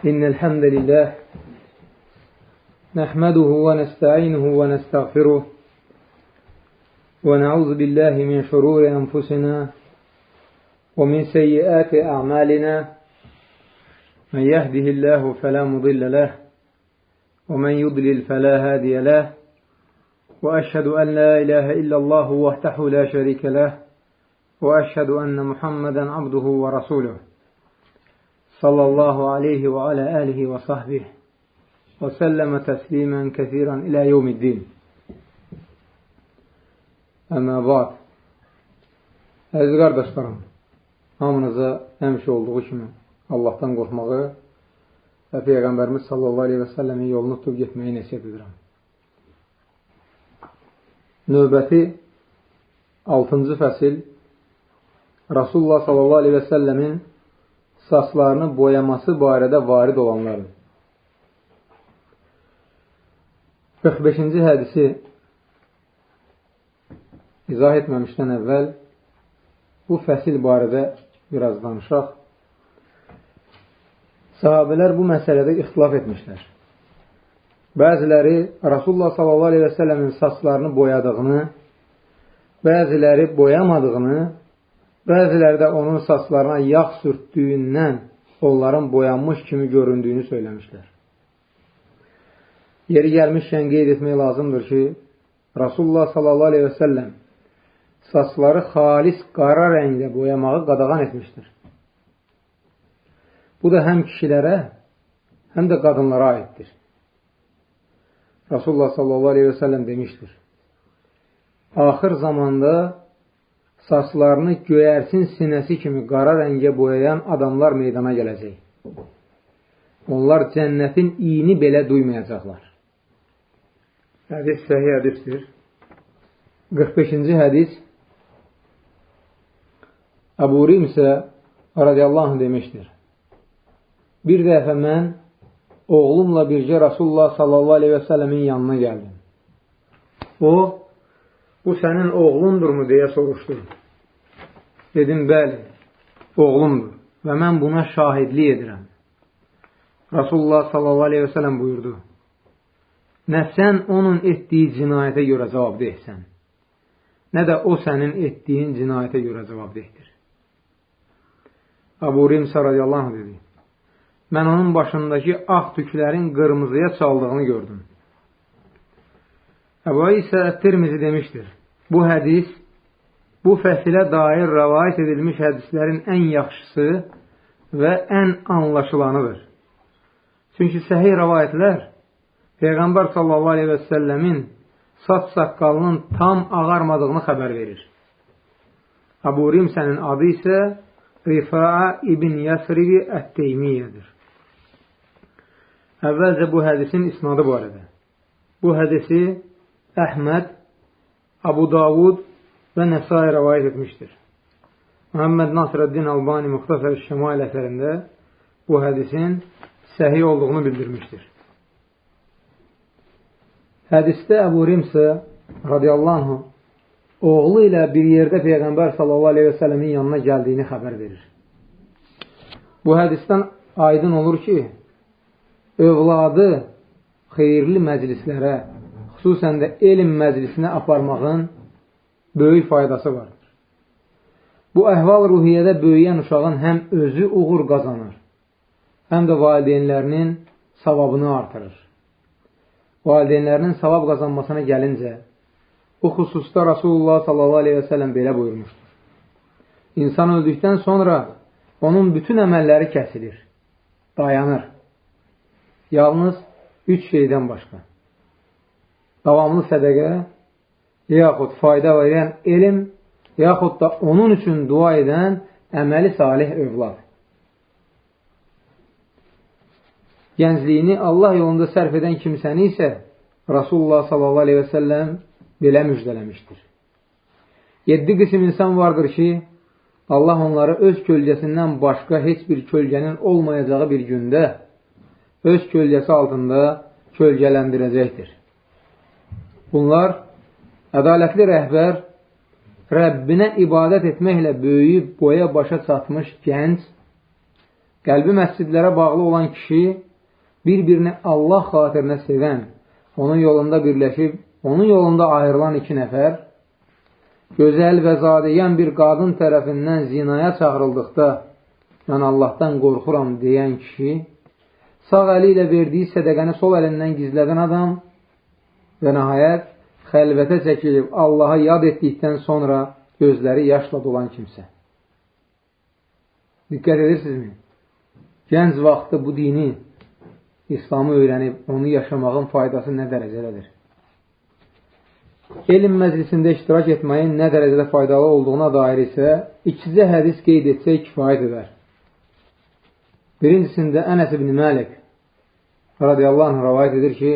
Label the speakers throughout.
Speaker 1: إن الحمد لله نحمده ونستعينه ونستغفره ونعوذ بالله من شرور أنفسنا ومن سيئات أعمالنا من يهده الله فلا مضل له ومن يضلل فلا هادي له وأشهد أن لا إله إلا الله وحده لا شريك له وأشهد أن محمدا عبده ورسوله صلى الله عليه وعلى آله وصحبه وسلم تسليما كثيرا إلى يوم الدين. Əmma ba'd. Əziz qardaşlarım, hamınıza həmişə olduğu kimi Allahdan qorxmağı və Peyğəmbərimiz sallallahu aleyhi və səlləmin yolunu tutub getməyi nəsihət edirəm. Növbəti 6-cı fəsil Rasulullah sallallahu aleyhi və səlləmin saçlarını boyaması barədə varid olanlardır. 45-ci hədisi izah etməmişdən əvvəl bu fəsil barədə biraz danışaq. Sahabələr bu məsələdə ixtilaf etmişlər. Bəziləri Rasulullah sallallahu aleyhi və səlləmin saçlarını boyadığını, bəziləri boyamadığını, bəziləri də onun saçlarına yağ sürtdüyündən onların boyanmış kimi göründüyünü söyləmişlər. Yeri gəlmişkən qeyd etmək lazımdır ki, Rasulullah sallallahu aleyhi və səlləm saçları xalis qara rəngdə boyamağı qadağan etmişdir. Bu da həm kişilərə, həm də qadınlara aiddir. Rasulullah sallallahu aleyhi və səlləm demişdir: axır zamanda saçlarını göyərsin sinəsi kimi qara rəngə boyayan adamlar meydana gələcək. Onlar cənnətin iyini belə duymayacaqlar. Hədis səhih hədisdir. 45-ci hədis Əbu Rimsə radiyallahu anh demişdir: bir dəfə mən oğlumla bircə Rasulullah sallallahu aleyhi və səlləmin yanına gəldim. O, bu sənin oğlundurmu deyə soruşdu. Dedim, bəli, oğlumdur və mən buna şahidlik edirəm. Rasulullah sallallahu aleyhi və səlləm buyurdu: nə sən onun etdiyi cinayətə görə cavab deyirsən, nə də o sənin etdiyin cinayətə görə cavab deyir. Əbu Rimsə radiyallahu anh dedi: mən onun başındakı ağ tüklərin qırmızıya çaldığını gördüm. Əbu İsa Tirmizi demişdir: bu hədis, bu fəsilə dair rəvayət edilmiş hədislərin ən yaxşısı və ən anlaşılanıdır. Çünki səhih rəvayətlər Peyğəmbər sallallahu aleyhi və səlləmin saç saqqalının tam ağarmadığını xəbər verir. Əbu Rimsənin adı isə Rifa'a ibn Yəsribi Ət-Teymiyyədir. Əvvəlcə bu hədisin isnadı barədə. Bu hədisi Əhməd, Abu Davud və Nəsai rəvayət etmişdir. Muhammed Nasrəddin Albani Muxtasar Şəmail əsərində bu hədisin səhih olduğunu bildirmişdir. Hədisdə Əbu Rimsə radiyallahu anh oğlu ilə bir yerdə Peyğəmbər sallallahu aleyhi və səlləmin yanına gəldiyini xəbər verir. Bu hədisdən aydın olur ki, övladı xeyirli məclislərə, xüsusən də elm məclisinə aparmağın böyük faydası vardır. Bu əhval ruhiyyədə böyüyən uşağın həm özü uğur qazanır, həm də valideynlərinin savabını artırır. Valideynlərinin savab qazanmasına gəlincə, bu xüsusda Rasulullah sallallahu aleyhi və səlləm belə buyurmuşdur: İnsan öldükdən sonra onun bütün əməlləri kəsilir, dayanır. Yalnız 3 şeydən başqa: davamlı sədəqə, yaxud fayda verən elm, yaxud da onun üçün dua edən əməli salih övlad. Gəncliyini Allah yolunda sərf edən kimsəni isə Rasulullah sallallahu aleyhi və səlləm belə müjdələmişdir: 7 qism insan vardır ki, Allah onları öz kölgəsindən başqa heç bir kölgənin olmayacağı bir gündə öz kölgəsi altında kölgələndirəcəkdir. Bunlar ədalətli rəhbər, Rəbbinə ibadət etməklə böyüyüb boya başa çatmış gənc, Qəlbi məscidlərə bağlı olan kişi, bir-birini Allah xatirinə sevən, onun yolunda birləşib, onun yolunda ayrılan iki nəfər, gözəl və zadəyən bir qadın tərəfindən zinaya çağırıldıqda, mən Allahdan qorxuram deyən kişi, sağ əli ilə verdiyi sədəqəni sol əlindən gizlədən adam və nəhayət xəlvətə çəkilib Allaha yad etdikdən sonra gözləri yaşla dolan kimsə. Diqqət edirsinizmi? Gənc vaxtı bu dini, İslamı öyrənib, onu yaşamağın faydası nə dərəcədədir? Elm məclisində iştirak etməyin nə dərəcədə faydalı olduğuna dair isə ikicə hədis qeyd etsək kifayət edər. Birincisində Ənəs ibn Məlik radiyallahu anh rəvayət edir ki,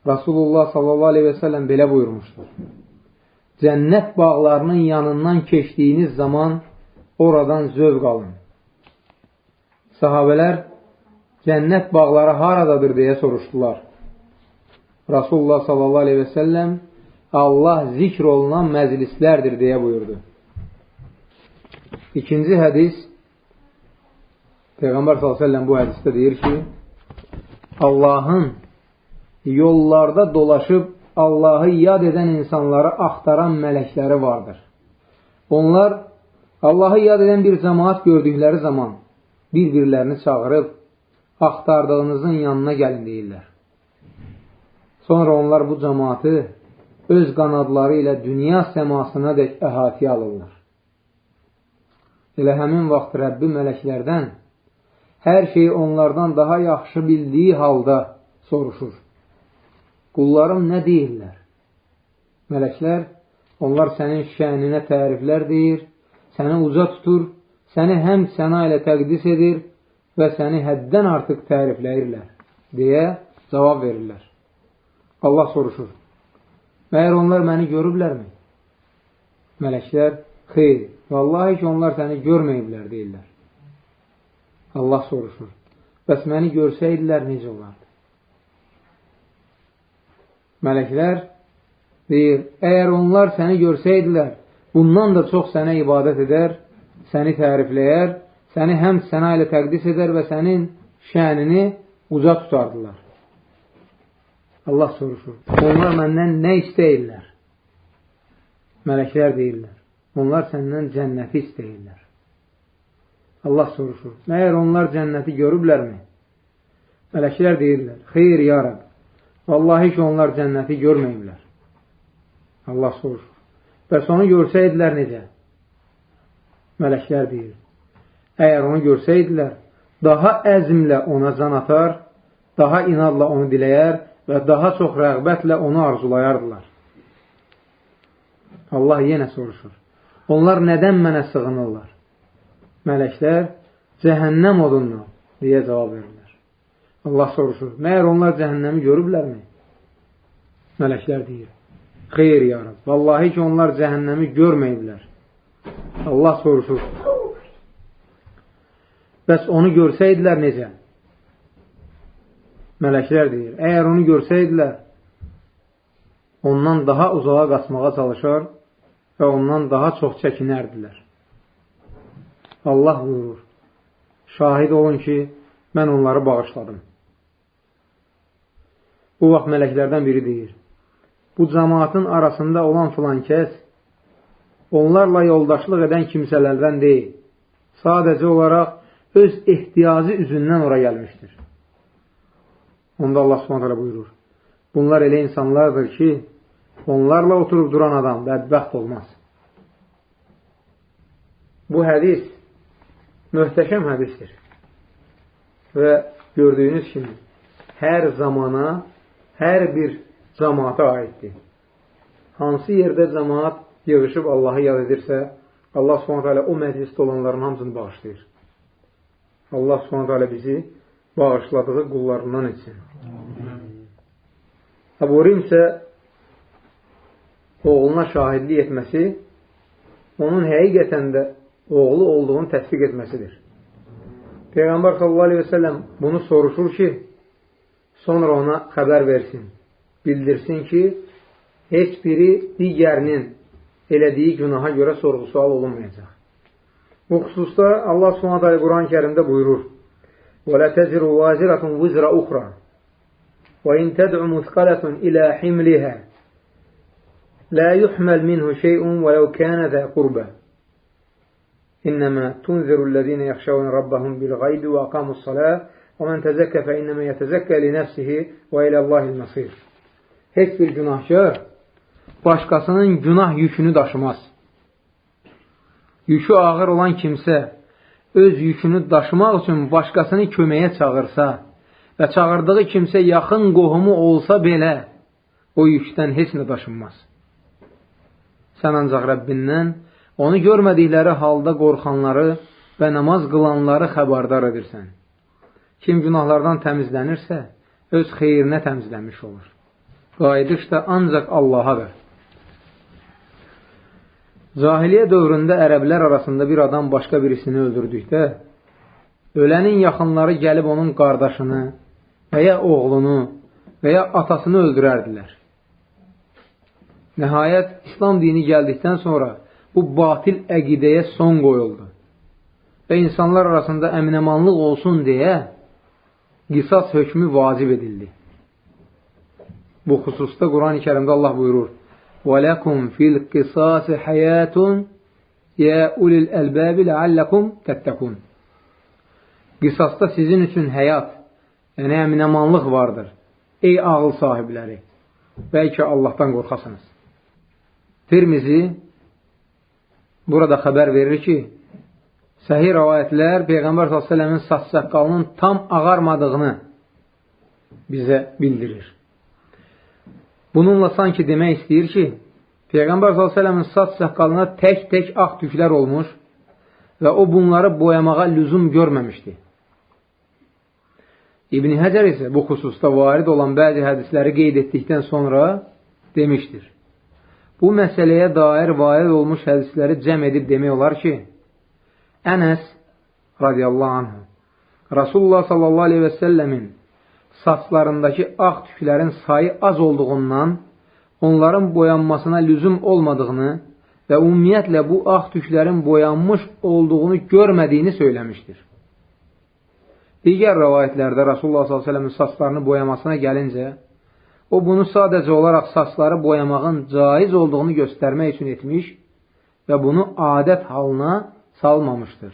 Speaker 1: Rasulullah sallallahu aleyhi və səlləm belə buyurmuşdur. Cənnət bağlarının yanından keçdiyiniz zaman oradan zövq alın. Sahabələr cənnət bağları haradadır deyə soruşdular. Rasulullah sallallahu aleyhi və səlləm Allah zikr olunan məclislərdir deyə buyurdu. İkinci hədis, Peyğəmbər sallallahu aleyhi və səlləm bu hədisdə deyir ki, Allahın yollarda dolaşıb Allahı yad edən insanları axtaran mələkləri vardır. Onlar Allahı yad edən bir cəmaat gördükləri zaman bir-birlərini çağırıb axtardığınızın yanına gəlin deyirlər. Sonra onlar bu cəmaatı öz qanadları ilə dünya səmasına dək əhatəyə alırlar. Elə həmin vaxt Rəbbi mələklərdən hər şeyi onlardan daha yaxşı bildiyi halda soruşur. Qullarım nə deyirlər? Mələklər, onlar sənin şəninə təriflər deyir, səni uca tutur, səni həm səna ilə təqdis edir və səni həddən artıq tərifləyirlər, deyə cavab verirlər. Allah soruşur, məyər onlar məni görüblərmi? Mələklər, xeyr, vallahi ki, onlar səni görməyiblər, deyirlər. Allah soruşur, bəs məni görsəydilər necə olardı? Mələklər deyir, əgər onlar səni görsəydilər, bundan da çox sənə ibadət edər, səni tərifləyər, səni həm səna ilə təqdis edər və sənin şənini uca tutardılar. Allah soruşur, onlar məndən nə istəyirlər? Mələklər deyirlər, onlar səndən cənnəti istəyirlər. Allah soruşur, məyər onlar cənnəti görüblərmi? Mələklər deyirlər, xeyr ya Rəbb, vallahi ki, onlar cənnəti görməyiblər. Allah soruşur, bəs onu görsəydilər necə? Mələklər deyir, əgər onu görsəydilər, daha əzmlə ona can atar, daha inadla onu diləyər və daha çox rəğbətlə onu arzulayardılar. Allah yenə soruşur, onlar nədən mənə sığınırlar? Mələklər, cəhənnəm odundan, deyə cavab verirlər. Allah soruşur, məyər onlar cəhənnəmi görüblərmi? Mələklər deyir, xeyr ya Rəbb, vallahi ki, onlar cəhənnəmi görməyiblər. Allah soruşur, bəs onu görsəydilər necə? Mələklər deyir, əgər onu görsəydilər, ondan daha uzağa qaçmağa çalışar və ondan daha çox çəkinərdilər. Allah buyurur, şahid olun ki, mən onları bağışladım. Bu vaxt mələklərdən biri deyir, bu cəmaatın arasında olan filan kəs, onlarla yoldaşlıq edən kimsələrdən deyil, sadəcə olaraq öz ehtiyacı üzündən ora gəlmişdir. Onda Allah Subhanahu taala buyurur, bunlar elə insanlardır ki, onlarla oturub duran adam bədbəxt olmaz. Bu hədis möhtəşəm hədisdir. Və gördüyünüz kimi, hər zamana, hər bir cəmaata aiddir. Hansı yerdə cəmaat yığışıb Allahı yad edirsə, Allah Subhanahu taala o məclisdə olanların hamısını bağışlayır. Allah Subhanahu taala bizi bağışladığı qullarından etsin. Əbu Rim isə oğluna şahidlik etməsi, onun həqiqətən də oğlu olduğunu təsdiq etməsidir. Peyğəmbər sallallahu aleyhi və səlləm bunu soruşur ki, sonra ona xəbər versin, bildirsin ki, heç biri digərinin elədiyi günaha görə sorğu-sual olunmayacaq. Bu xüsusda Allah Subhanahu taala Quran-ı Kərimdə buyurur: وَلَا تَزِرُ وَازِرَةٌ وِزْرَ أُخْرَى وَإِنْ تَدْعُ مُثْقَلَةٌ إِلَى حِمْلِهَا لَا يُحْمَلْ مِنْهُ شَيْءٌ وَلَوْ كَانَ ذَا قُرْبَى إِنَّمَا تُنْذِرُ الَّذِينَ يَخْشَوْنَ رَبَّهُمْ بِالْغَيْبِ وَأَقَامُوا الصَّلَاةَ وَمَنْ تَزَكَّى فَإِنَّمَا يَتَزَكَّى لِنَفْسِهِ وَإِلَى اللَّهِ الْمَصِيرُ. Heç bir günahkar başqasının günah yükünü daşımaz. Yükü ağır olan kimsə öz yükünü daşımaq üçün başqasını köməyə çağırsa və çağırdığı kimsə yaxın qohumu olsa belə, o yükdən heç nə daşınmaz. Sən ancaq Rəbbindən onu görmədikləri halda qorxanları və namaz qılanları xəbərdar edirsən. Kim günahlardan təmizlənirsə, öz xeyrinə təmizlənmiş olur. Qayıdış da ancaq Allahadır. Cahiliyyə dövründə ərəblər arasında bir adam başqa birisini öldürdükdə, ölənin yaxınları gəlib onun qardaşını və ya oğlunu və ya atasını öldürərdilər. Nəhayət, İslam dini gəldikdən sonra bu batil əqidəyə son qoyuldu və insanlar arasında əminəmanlıq olsun deyə qisas hökmü vacib edildi. Bu xüsusda Quran-ı Kərimdə Allah buyurur: وَلَكُمْ فِي الْقِصَاصِ حَيَاتٌ يَا أُولِي الْأَلْبَابِ لَعَلَّكُمْ تَتَّقُونَ. Qisasda sizin üçün həyat, yəni əminəmanlıq vardır. Ey ağıl sahibləri, bəlkə Allahdan qorxasınız. Tirmizi burada xəbər verir ki, səhih rəvayətlər Peyğəmbər s.ə.v-in saç-saqqalının tam ağarmadığını bizə bildirir. Bununla sanki demək istəyir ki, Peyğəmbər s.ə.v-in saç-saqqalına tək-tək ağ tüklər olmuş və o bunları boyamağa lüzum görməmişdi. İbn Həcər isə bu xüsusda varid olan bəzi hədisləri qeyd etdikdən sonra demişdir. Bu məsələyə dair varid olmuş hədisləri cəm edib demək olar ki, Ənəs radiyallahu anh, Rasulullah sallallahu aleyhi və səlləmin saçlarındakı ağ tüklərin sayı az olduğundan onların boyanmasına lüzum olmadığını və ümumiyyətlə bu ağ tüklərin boyanmış olduğunu görmədiyini söyləmişdir. Digər rəvayətlərdə Rasulullah s.ə.v-in saçlarını boyamasına gəlincə, o bunu sadəcə olaraq saçları boyamağın caiz olduğunu göstərmək üçün etmiş və bunu adət halına salmamışdır.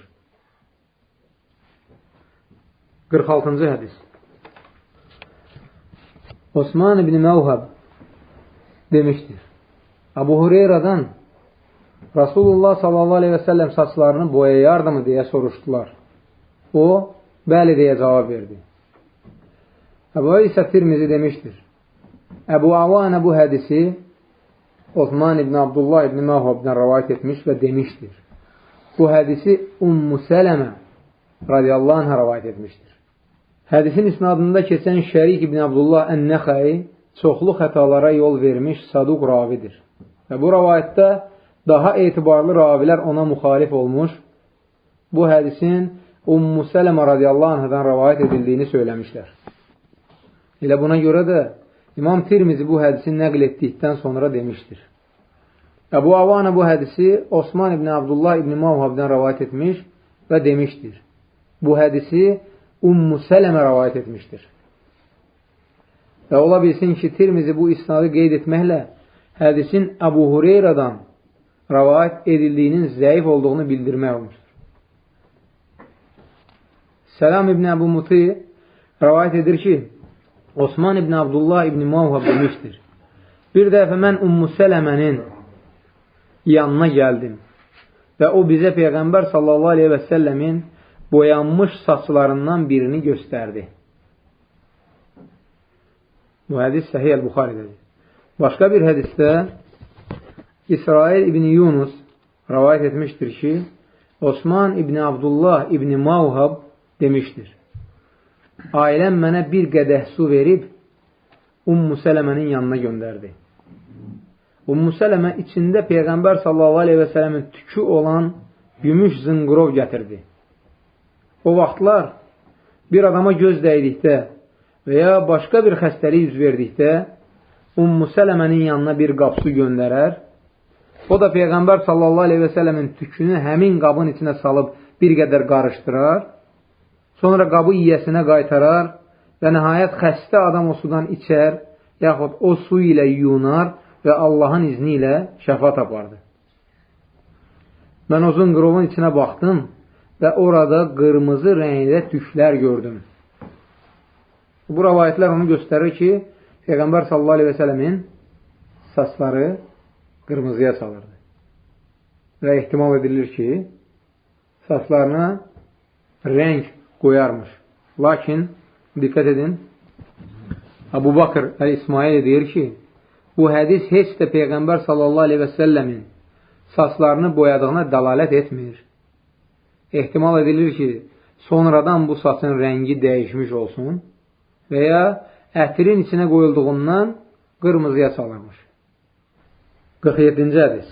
Speaker 1: 46-cı hədis. Osman ibn Məvhəb demişdir. Əbu Hureyradan Rasulullah sallallahu aleyhi və səlləm saçlarını boyayardımı deyə soruşdular. O, bəli deyə cavab verdi. Əbu İsa Tirmizi demişdir. Əbu Avanə bu hədisi Osman ibn Abdullah ibn Məvhəbdən rəvayət etmiş və demişdir. Bu hədisi Ummu Sələmə radiyallahu anhə rəvayət etmişdir. Hədisin isnadında keçən Şərik ibn Abdullah Ən-Nəxəi çoxlu xətalara yol vermiş saduq ravidir. Və bu rəvayətdə daha etibarlı ravilər ona müxalif olmuş, bu hədisin Ummu Sələmə radiyallahu anhədən rəvayət edildiyini söyləmişlər. Elə buna görə də İmam Tirmizi bu hədisi nəql etdikdən sonra demişdir. Əbu Avanə bu hədisi Osman ibn Abdullah ibn Mavhabdan rəvayət etmiş və demişdir. Bu hədisi Ummu Sələmə rəvayət etmişdir. Və ola bilsin ki, Tirmizi bu isnadı qeyd etməklə hədisin Əbu Hureyradan rəvayət edildiyinin zəif olduğunu bildirmək olmuşdur. Səlam ibn Əbu Muti rəvayət edir ki, Osman ibn Abdullah ibn Mavhab demişdir. Bir dəfə mən Ummu Sələmənin yanına gəldim və o bizə Peyğəmbər sallallahu aleyhi və səlləmin boyanmış saçlarından birini göstərdi. Bu hədis Səhih Əl-Buxarидədir. Başqa bir hədisdə İsrail ibn Yunus rəvayət etmişdir ki, Osman ibn Abdullah ibn Mavhab demişdir. Ailəm mənə bir qədəh su verib Ummu Sələmənin yanına göndərdi. Ummu Sələmə içində Peyğəmbər sallallahu aleyhi və sələmin tükü olan gümüş zınqırov gətirdi. O vaxtlar bir adama göz dəydikdə və ya başqa bir xəstəlik üz verdikdə Ummu Sələmənin yanına bir qap su göndərər. O da Peyğəmbər sallallahu aleyhi və sələmin tükünü həmin qabın içinə salıb bir qədər qarışdırar. Sonra qabı yiyəsinə qaytarar və nəhayət xəstə adam o sudan içər, yaxud o su ilə yuyunar və Allahın izni ilə şəfa tapardı. Mən o zınqırovun içinə baxdım və orada qırmızı rəngdə tüklər gördüm. Bu rəvayətlər onu göstərir ki, Peyğəmbər sallallahu aleyhi və sələmin saçları qırmızıya çalırdı. Və ehtimal edilir ki, saçlarına rəng qoyarmış. Lakin, diqqət edin, Əbu Bakr Əl-İsmail deyir ki, bu hədis heç də Peyğəmbər sallallahu aleyhi və səlləmin saçlarını boyadığına dəlalət etmir. Ehtimal edilir ki, sonradan bu saçın rəngi dəyişmiş olsun və ya ətirin içinə qoyulduğundan qırmızıya çalırmış. 47-ci hədis.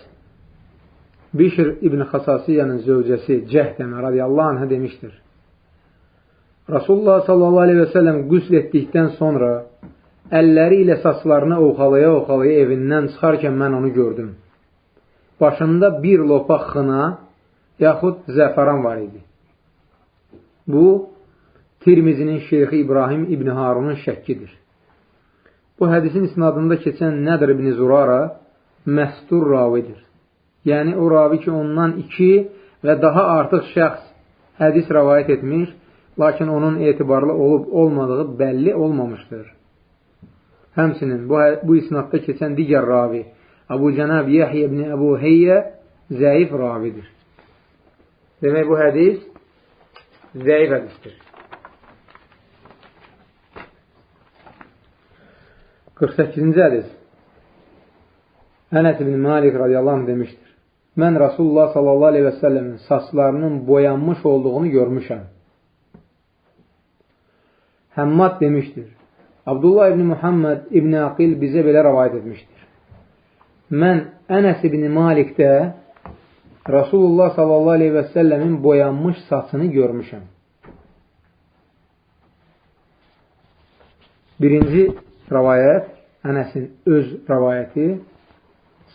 Speaker 1: Bişr İbn Xasasiyyənin zövcəsi Cəhdəmə radiyallahu anhə demişdir. Rasulullah sallallahu aleyhi və səlləm qüsl etdikdən sonra əlləri ilə saçlarını ovxalaya-ovxalaya evindən çıxarkən mən onu gördüm. Başında bir lopa xına yaxud zəfəran var idi. Bu, Tirmizinin şeyxi İbrahim İbn Harunun şəkkidir. Bu hədisin isnadında keçən Nədir İbn Zurara məstur ravidir. Yəni, o ravi ki, ondan iki və daha artıq şəxs hədis rəvayət etmiş, lakin onun etibarlı olub olmadığı bəlli olmamışdır. Həmçinin bu isnadda keçən digər ravi Əbu Cənab Yəhyə ibn Əbu Heyyə zəif ravidir. Demək, bu hədis zəif hədisdir. 48-ci hədis. Ənəs ibn Malik radiyallahu anh demişdir. Mən Rasulullah sallallahu aleyhi və səlləmin saçlarının boyanmış olduğunu görmüşəm. Həmmad demişdir. Abdullah ibn Muhammed ibn Aqil bizə belə rəvayət etmişdir. Mən Ənəs ibn Malikdə Rasulullah sallallahu aleyhi və səlləmin boyanmış saçını görmüşəm. Birinci rəvayət, Ənəsin öz rəvayəti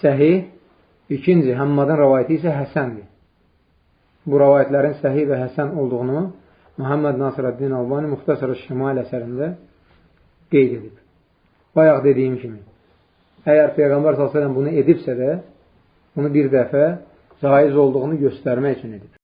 Speaker 1: səhih, ikinci Həmmadın rəvayəti isə həsəndir. Bu rəvayətlərin səhih və həsən olduğunu Muhammed Nasirəddin Albani Muxtasar-ı Şəmail əsərində qeyd edib. Bayaq dediyim kimi, əgər Peyğəmbər sallallahu əleyhi və səlləm bunu edibsə də, bunu bir dəfə caiz olduğunu göstərmək üçün edib.